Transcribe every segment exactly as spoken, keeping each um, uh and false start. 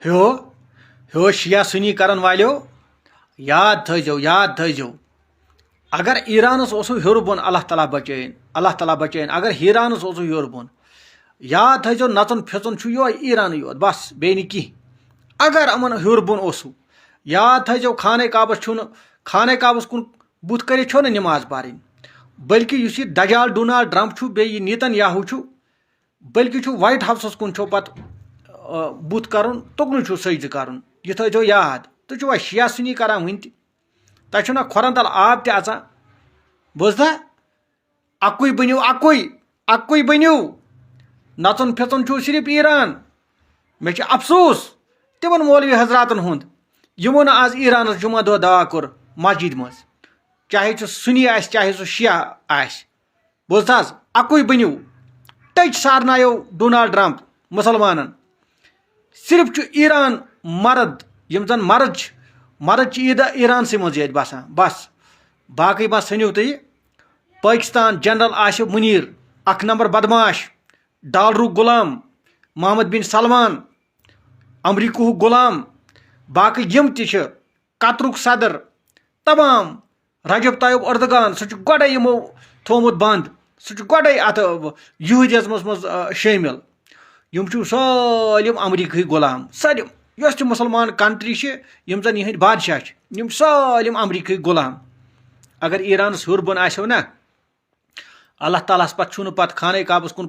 ہیو ہیو شیعہ سنی کرن والیو، یاد تھٲیزیو، یاد تھٲیزیو، اگر ایرانس اوسو ہیوٚر بۄن، اللہ تعالیٰ بچٲیِن، اللہ تعالیٰ بچٲیِن۔ اگر ایرانس اوسو ہیوٚر بۄن، یاد تھٲیزیو، نژُن پھِرُن چھُ یِہوٚے ایرانٕے یوت، بس، بیٚیہِ نہٕ کینٛہہ۔ اگر یِمن ہیوٚر بۄن اوسو، یاد تھٲیزیو، خانہ کعبس چھُنہٕ، خانہ کعبس کُن بُتھ کٔرِتھ چھو نہٕ نماز پرٕنۍ، بلکہِ یُس یہِ دجال ڈونالڈ ٹرمپ چھُ، بیٚیہِ یہِ نیتن یاہو چھُ، بلکہِ چھُ وائٹ ہاؤسس کُن چھو پتہٕ، آ، بُتھ کرُن، تُکنُے چھُو سجدٕ کرُن۔ یہِ تھٲیزیو یاد۔ تُہۍ چھِوا شیعہ سنی کران وٕنہِ تہِ؟ تۄہہِ چھُو نہ کھۄرن تل آب تہِ اژان؟ بوزتھا؟ اکُے بٔنِو، اکُے، اکُے بٔنِو۔ نژُن پھِرُن چھُو صرف ایران۔ مےٚ چھُ افسوس تِمن مولوی حضراتن ہُنٛد، یِمو نہٕ آز ایرانس جمعہ دۄہ دعا کوٚر مسجد منٛز، چاہے سُہ سُنی آسہِ، چاہے سُہ شیعہ آسہِ۔ بوزتھا حظ؟ اکُے بٔنِو۔ ٹچ سارنایو ڈونالڈ ٹرمپ مسلمانن۔ صرف چھُ ایران مرد، یِم زن مرد چھِ، مرد چھِ عیٖدہ ایرانسٕے منٛز یٲتۍ بسان، بس۔ باقٕے ما سٔنِو تُہۍ؟ پٲکِستان جنرل آصف منیٖر، اکھ نمبر بدماش، ڈالرُک غلام، محمد بن سلمان، امریکہُک غلام، باقٕے یِم تہِ چھِ، قطرُک صدر، تمام، رجب طیب اردگان، سُہ چھُ گۄڈے یِمو تھومُت بند، سُہ چھُ گۄڈے اتھ یہودیزمس منٛز، آ، شٲمِل۔ یِم چھِ سٲلِم امریکہٕکۍ غلام، سٲلِم۔ یۄس تہِ مسلمان کنٹری چھِ، یِم زن یِہنٛدۍ بادشاہ چھِ، یِم چھِ سٲلِم امریکہٕکۍ غلام۔ اگر ایرانس ہیوٚر بۄن آسیو نا، اللہ تعالیٰ ہس پتہٕ چھُنہٕ پتہٕ خانہ کعبس کُن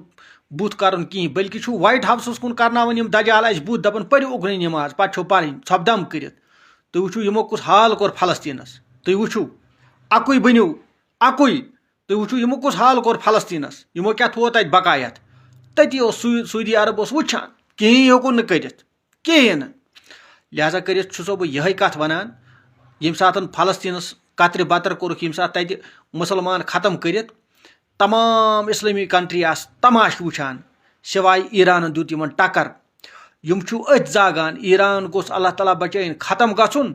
بُتھ کرُن کِہیٖنۍ، بلکہِ چھُ وائٹ ہاؤسس کُن کرناوان یِم دجال اَسہِ بُتھ، دپان، "پٔرِو اُکنُے نماز، پتہٕ چھو پرٕنۍ، ژھۄپہٕ دم کٔرِتھ۔" تُہۍ وٕچھِو، یِمو کُس حال کوٚر فلسطینس۔ تُہۍ وٕچھِو، اکُے بٔنِو، اکُے۔ تُہۍ وٕچھِو، یِمو کُس حال کوٚر فلسطینس، یِمو کیٛاہ تھوو تتہِ بقایت۔ تٔتی اوس سعو-، سعودی عرب اوس وٕچھان، کِہیٖنۍ ہیوٚکُن نہٕ کٔرِتھ، کِہیٖنۍ نہٕ۔ لہذا کٔرِتھ چھُسو بہٕ یِہے کتھ ونان، ییٚمہِ ساتہٕ فلسطینس قطرِ بطر کوٚرُکھ، ییٚمہِ ساتہٕ تتہِ مسلمان ختم کٔرِتھ، تمام اسلٲمی کنٹری آسہٕ تماشہٕ وٕچھان، سوائے ایرانن دیُت یِمن ٹکر۔ یِم چھِو أتھۍ زاگان، ایران گوٚژھ اللہ تعالیٰ بچٲیِن ختم گژھُن۔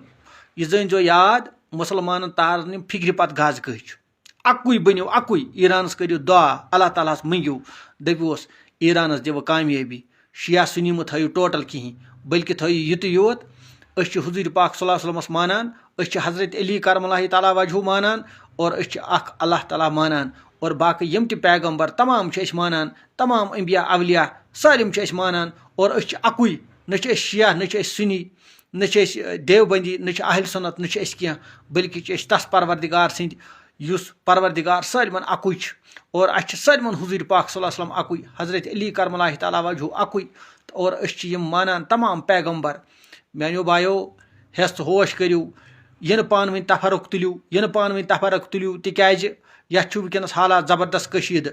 یہِ زٲنۍزیو یاد، مسلمانن تارن یِم فکرِ پتہٕ غزہٕ کٔہۍ چھُ۔ اکُے بٔنِو، اکُے۔ ایرانس کٔرِو دعا، اللہ تعالیٰ ہس مٔنگِو، دٔپِوس، ایرانس دِوٕ کامیٲبی۔ شیعہ سُنی مہٕ تھٲیِو ٹوٹل کِہیٖنۍ، بلکہِ تھٲیِو یِتُے یوت۔ أسۍ چھِ حضوٗرِ پاک صلی اللہ علیہ وسلمس مانان، أسۍ چھِ حضرت علی کرم اللہ تعالیٰ وجہہ مانان، اور أسۍ چھِ اکھ اللہ تعالیٰ مانان، اور باقٕے یِم تہِ پیغمبر تمام چھِ أسۍ مانان، تمام انبیاء اولیاء سٲلِم چھِ أسۍ مانان، اور أسۍ چھِ اکُے، نہ چھِ أسۍ شیعہ، نہ چھِ أسۍ سُنی، نہ چھِ أسۍ، اے، دیوبندی، نہ چھِ اہل سنت، نہ چھِ أسۍ کینٛہہ، بلکہِ چھِ أسۍ تس پروردگار سٕنٛدۍ، یُس پروردگار سٲلمن اکُے چھُ، اور اَسہِ چھِ سٲلمن حضوٗرِ پاک صلی اللہ علیہ وسلم اکُے، حضرت علی کرم اللہ تعالیٰ وجہہ اکُے، اور أسۍ چھِ یِم مانان تمام پیغمبر۔ میانیو بایو، ہٮ۪س تہٕ ہوش کٔرِو، یِنہٕ پانہٕ ؤنۍ تفرق تُلِو، یِنہٕ پانہٕ ؤنۍ تفرق تُلِو، تِکیازِ یتھ چھُ وٕنکیٚنس حالات زبردست کشیدٕ۔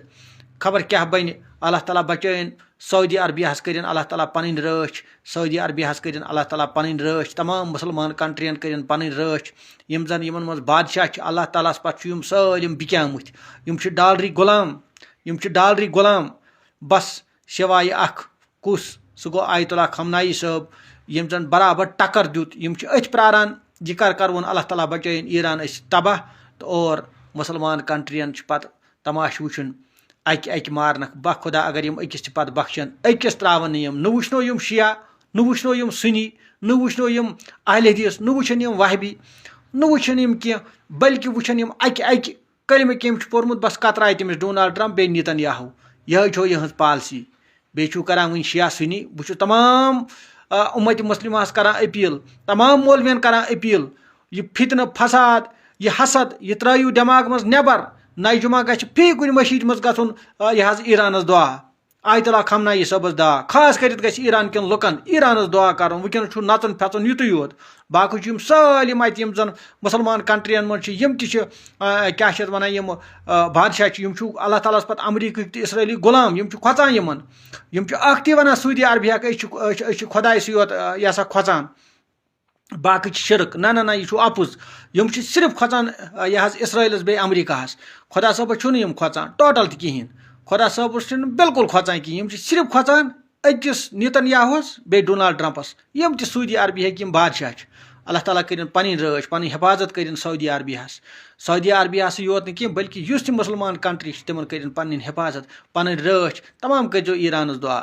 خبر کیٛاہ بنہِ، اللہ تعالیٰ بچٲیِن۔ سعودی عربیاہس کٔرِن اللہ تعالیٰ پنٕنۍ رٲچھ، سعودی عربیاہس کٔرِن اللہ تعالیٰ پنٕنۍ رٲچھ، تمام مسلمان کنٹرین کٔرِن پنٕنۍ رٲچھ۔ یِم زن یِمن منٛز بادشاہ چھِ، اللہ تعالیٰ ہس پتہٕ چھِ یِم سٲلِم بِکیمٕتۍ۔ یِم چھِ ڈالرٕکۍ غلام، یِم چھِ ڈالرٕکۍ غلام۔ بس، سوائے اکھ، کُس؟ سُہ گوٚو آیت اللہ خامنائی صٲب، یِم زن برابر ٹکر دیُت۔ یِم چھِ أتھۍ پراران، یہِ کر کروُن اللہ تعالیٰ بچٲیِن ایران أسۍ تباہ، تہٕ اور مسلمان کنٹرین چھِ پتہٕ تماشہٕ وٕچھُن۔ اکہِ اکہِ مارنکھ، بہ خدا، اگر یِم أکِس چھِ پتہٕ بخشن، أکِس تراون نہٕ یِم۔ نہ وٕچھنو یِم شیعہ، نہ وٕچھنو یِم سُنی، نہ وٕچھنو یِم اہل حدیث، نہ وٕچھن یِم وہبی، نہ وٕچھن یِم کینٛہہ، بلکہِ وٕچھن یِم اکہِ اکہِ کلمہٕ کٔمۍ چھُ پوٚرمُت، بس کترایہِ تٔمِس ڈونالڈ ٹرمپ بیٚیہِ نیتن یاہو۔ یِہے چھو یِہنٛز پالسی۔ بیٚیہِ چھُو کران وٕنہِ شیعہ سُنی۔ بہٕ چھُس تمام، آ، اُمتِ مسلمہس کران اپیل، تمام مولوین کران اپیل، یہِ فتنہٕ فساد، یہِ حسد، یہِ ترٲیِو دٮ۪ماغ منٛز نٮ۪بر۔ نَیہِ جمعہ گژھِ فی کُنہِ مٔشیٖد منٛز گژھُن، آ، یہِ حظ ایرانس دعا۔ آیت اللہ خامنائی صٲبس دعا۔ خاص کٔرِتھ گژھِ ایران کٮ۪ن لُکن ایرانس دعا کرُن۔ وٕنکیٚنس چھُ نژُن پھٮ۪ژُن یُتُے یوت۔ باقٕے چھُ یِم سٲلِم اتہِ، یِم زن مسلمان کنٹرین منٛز چھِ، یِم تہِ چھِ، آ، کیٛاہ چھِ اتھ ونان، یِم، آ، بادشاہ چھِ، یِم چھِ اللہ تعالیٰ ہس پتہٕ امریکہٕکۍ تہِ اسرٲیلی غلام، یِم چھِ کھۄژان یِمن۔ یِم چھِ اکھ تی ونان سعودی عربیہ کہ أسۍ چھِ، أسۍ چھِ، أسۍ چھِ خۄدایہِ سٕے یوت، آ، یہِ ہسا کھۄژان۔ باقٕے چھِ شرک۔ نہ، نہ، نہ، یہِ چھُ اپُز۔ یِم چھِ صرف کھۄژان، آ، یہِ حظ اسرٲیلس بیٚیہِ امریکہس۔ خۄدا صٲبس چھُنہٕ یِم کھۄژان ٹوٹل تہِ کِہیٖنۍ۔ خۄدا صٲبس چھُنہٕ بالکل کھۄژان کِہیٖنۍ۔ یِم چھِ صرف کھۄژان أکِس نیتن یاہوس بیٚیہِ ڈونالڈ ٹرمپس۔ یِم تہِ سعودی عربیہ ہٕکۍ یِم بادشاہ چھِ، اللہ تعالیٰ کٔرِن پنٕنۍ رٲچھ، پنٕنۍ حفاظت کٔرِن سعودی عربیہس۔ سعودی عربیہسٕے یوت نہٕ کینٛہہ، بلکہِ یُس تہِ مسلمان کنٹری چھِ، تِمن کٔرِن پنٕنۍ حفاظت، پنٕنۍ رٲچھ۔ تمام کٔرۍزیو ایرانس دعا۔